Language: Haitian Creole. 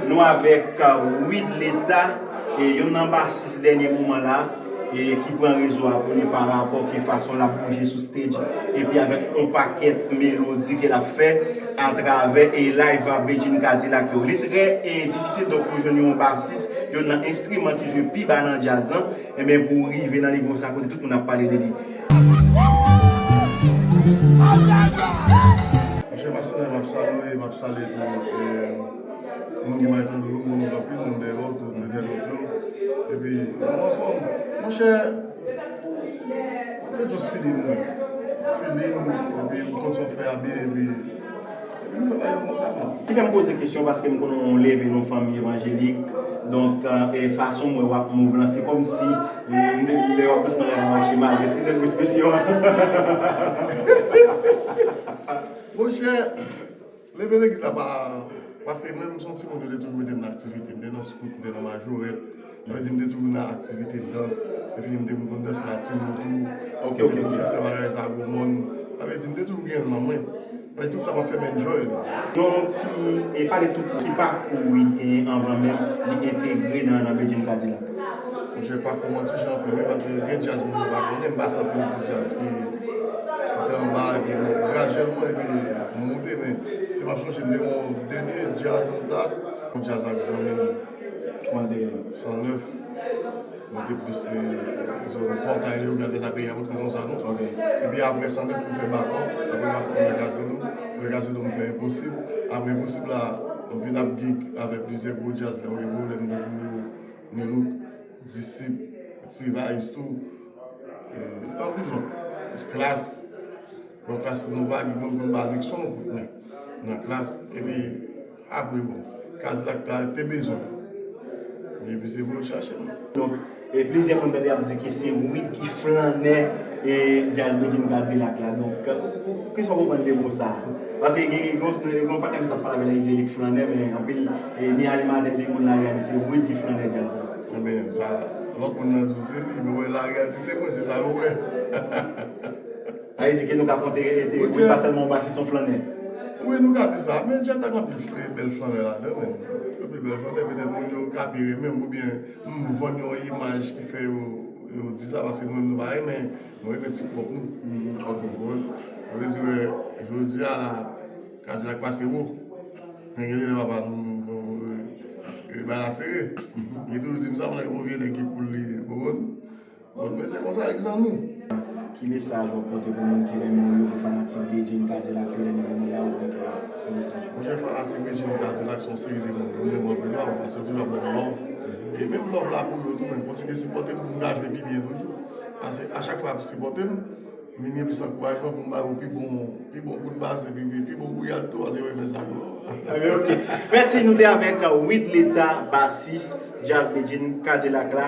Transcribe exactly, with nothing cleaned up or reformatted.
Nou avèk, euh, Wid Leta, e youn nan basis dènye moman la, e ki pran rezo a pou li pa rapò ke fason l ap bouje sou stage, epi avèk yon pakèt melodi ke l ap fè atravè e live a Bedjine Cadillac yo. Li trè, e, difisil, donk, pou jwenn yon basis, youn nan enstriman ki jwe pi ba nan djaz lan, enben, pou w rive nan nivo sa kote tout moun ap pale de li. Monchè Masina, m ap salye, m ap salye tou, e, moun ki bay tande w, moun anpil, moun dèyè w tou, entènot yo. Epi, nou anfòm. Monchè, se just feeling, wi. Feeling, epi ou konn sa w fè a byen, epi, epi nou fè bagay yo konsa, man. Ki fè m poze kesyon, paske m konnen w leve nan yon fanmi evanjelik. Donk, e, fason m wè w ap move lan, se kòmsi, e, m te, lè w ap danse nan rad la mache mal. Eskize m pou ekspresyon an. Monchè, leve legliz la pa, paske mwen menm se yon timoun yo te toujou mete m nan aktivite. M te nan skout, m te nan majorèt. Sa vle di m te toujou nan aktivite dans. Epi m te konn dans latin yo tou. Ok, ok, ok. M te pwofesè bagay sa, gwo mòn. Sa vle di m te toujou gen l nan mwen. Sa vle di tout sa m ap fè m enjoy li. Yon ti, e pale tout ki pakou Wid genyen anvan menm li entegre nan, nan Bedjine Cadillac. Monchè, pakou m an ti jan anpil, wi, paske gen djaz moun yo pa konnen, m pase anpil ti djaz ki, ki te anba, epi gradyèlman, epi m monte, men si m ap sonje, m te gen yon dènye djaz an dat, yon djaz ak zanmi m. Kòman l te rele? San nèf. Nou te plis, e, zòn Pòtay, Leyogàn, de sa peyi a, tout konsa, non? Ok. Epi apre San nèf, m fè Bakòp, apre Bakòp, m fè Kazino, apre Kazino, m fè Enposib, apre Enposib la, m vin ap gig avèk plizyè gwo djaz, lè w gen pwoblèm, tankou Nulook, Disip, T-Vice tou, e, anpil lòt. Klass, bon, Klass nou pa gen moun konn ba Nixon yon kout men nan Klass, epi apre, bon, Cadillac ta, te bezwen. Epi se pou yo chache m. Donk, e plizyè moun tande ap di ke se Wid ki flannè e djaz Bedjine Cadillac la. Donk, kisa w konprann de mo sa a? Paske gen, gen, gen yon patnè m t ap pale avè l, li di li k flannè, men anpil, e, ni animatè, ni moun lari a di se Wid ki flannè djaz la. Ebyen, sa, lòt moun nan di w se li, men wè lari a di se mwen, se sa yo wè. Sa vle di ke nou ka konte, e, e, Wid pa sèlman yon basis, se yon flannè. Wi, nou ka di sa, men djaz la gen anpil fl-, bèl flannè ladan, men. Anpil bèl flannè, petèt moun yo ka pi renmen m, oubyen m vann yon imaj ki fè yo, yo di sa, paske nou menm nou pa renmen, nou renmen ti pwòp nou. Mhm, ok. Ou konprann? Sa vle di, wè, jodi a la, Cadillac pase wo. Men gen de lè papa nou, nou, e, e, bay la sere. Li toujou di m sa, yon nèg, yon vye nèg ki cool li ye, ou konprann? Bon, men se konsa, li nan nou. Ki mesaj w ap pote pou moun ki renmen w yo, pou fanatik Bedjine Cadillac yo, dènye moman la, ou gen ki mesaj ou? Monchè, fanatik Bedjine Cadillac se yon seri de moun, nou renmen w anpil, w ap, paske yo toujou ap ban m love. E menm love la pou yo tou, men kontinye sipòte m pou m ka jwe pi byen toujou. Paske a chak fwa y ap sipòte m, vin gen plis ankourajman pou m ba yo pi bon, pi bon kout bas, epi pi, pi bon gouyad tou, paske yo renmen sa tou. Ebyen, ok. Mèsi, nou te avèk, euh, Wid Leta, basis, djaz Bedjine Cadillac la.